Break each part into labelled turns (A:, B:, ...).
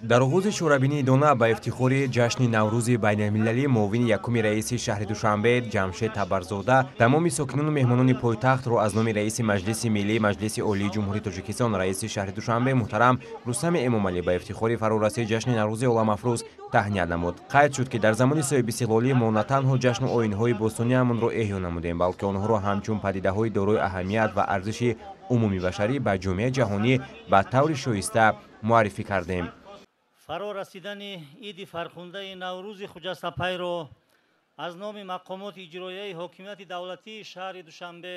A: Дар оғози чорабинии дона ба ифтихори ҷашни Наврӯзи байналмилалӣ муовини якуми раиси шаҳри Душанбе Ҷамшед Табарзода тамоми сокинону меҳмонони пойтахтро аз номи раиси Маҷлиси Миллии Маҷлиси Олии Ҷумҳурии Тоҷикистон, раиси шаҳри Душанбе муҳтарам Рустами Эмомалӣ ба ифтихори фарорасии ҷашни Наврӯзи оламафрӯз таҳният намуд. Қайд шуд, ки дар замони соҳибистиқлолӣ мо на танҳо ҷашну оинҳои бостониамонро эҳё намудем, балки онҳоро ҳамчун падидаҳои дорои аҳамият ва арзиши умумибашарӣ ба ҷомеаи ҷаҳонӣ ба таври шоиста муаррифӣ кардем.
B: Фаро расидани иди фархундаи Наврӯзи хуҷастапайро аз номи мақомоти иҷроияи ҳокимияти давлатии шаҳри Душанбе,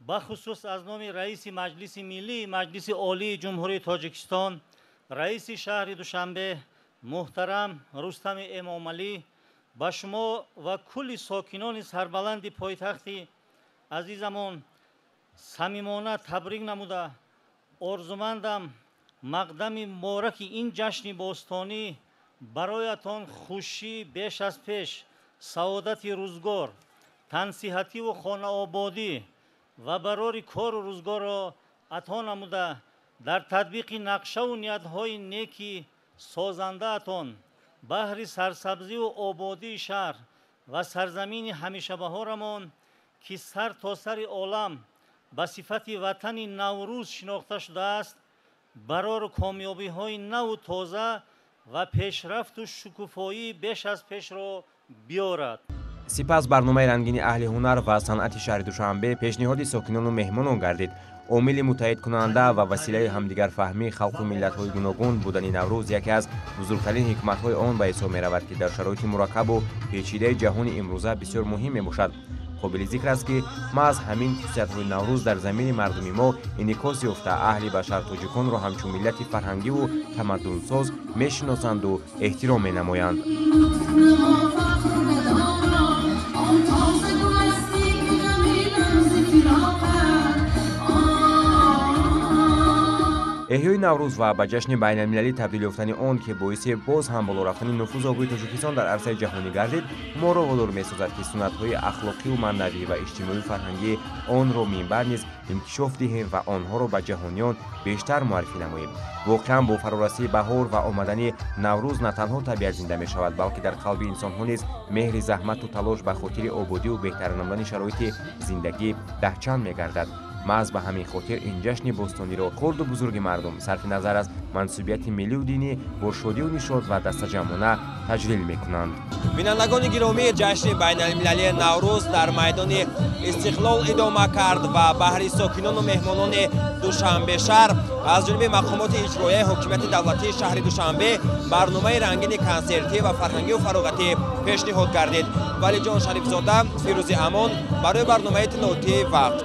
B: бахусус аз номи раиси Маҷлиси Миллии Маҷлиси Олии Ҷумҳурии Тоҷикистон, раиси шаҳри Душанбе муҳтарам Рустами Эмомалӣ ба шумо ва кулли сокинони сарбаланди пойтахти азизамон самимона табрик намуда, орзумандам мақдами мубораки ин ҷашни бостонӣ бароятон хушӣ беш аз пеш, саодати рӯзгор, тансиҳативу хонаободӣ ва барори кору рӯзгорро ато намуда, дар татбиқи нақшаву ниятҳои неки созандаатон баҳри сарсабзиву ободии шаҳр ва сарзамини ҳамешабаҳорамон, ки сар то сари олам ба сифати ватани Наврӯз шинохта шудааст, барору комёбиҳои наву тоза ва пешрафту шукуфоии беш аз пешро биёрад.
A: Сипас барномаи рангини аҳли ҳунар ва санъати шаҳри Душанбе пешниҳоди сокинону меҳмонон гардид. Омили муттаҳидкунанда ва василаи ҳамдигарфаҳмии халқу миллатҳои гуногун будани Наврӯз яке аз бузургтарин ҳикматҳои он ба ҳисоб меравад, ки дар шароити мураккабу печидаи ҷаҳони имрӯза бисёр муҳим мебошад. Қобили зикр аст, ки маҳз ҳамин хусусиятҳои Наврӯз дар замини мардуми мо инъикос ёфта, аҳли башар тоҷиконро ҳамчун миллати фарҳангиву тамаддунсоз мешиносанду эҳтиром менамоянд. Эҳёи Наврӯз ва ба ҷашни байналмилалӣ табдил ёфтани он, ки боиси боз ҳам боло рафтани нуфузу обрӯи Тоҷикистон дар арсаи ҷаҳонӣ гардид, моро водор месозад, ки суннатҳои ахлоқиву маънавӣ ва иҷтимоию фарҳангии онро минбаъд низ инкишоф диҳем ва онҳоро ба ҷаҳониён бештар муаррифӣ намоем. Воқеан, бо фарорасии баҳор ва омадани Наврӯз на танҳо табиат зинда мешавад, балки дар қалби инсонҳо низ меҳри заҳмату талош ба хотири ободиву беҳтар намудани шароити зиндагӣ даҳчанд мегардад. Маҳз ба ҳамин хотир ин ҷашни бостониро хурду бузурги мардум сарфи назар аз мансубияти миллию динӣ бо шодию нишод ва дастаҷамъона таҷлил мекунанд.
C: Бинандагони гиромӣ, ҷашни байналмилалии Наврӯз дар майдони Истиқлол идома кард ва баҳри сокинону меҳмонони Душанбе шаҳр аз ҷониби мақомоти иҷроияи ҳокимияти давлатии шаҳри Душанбе барномаи рангини консертӣ ва фарҳангию фароғатӣ пешниҳод гардид. Валиҷон Шарифзода, Фирӯзи Амон барои барномаи иттилоотии «Вақт».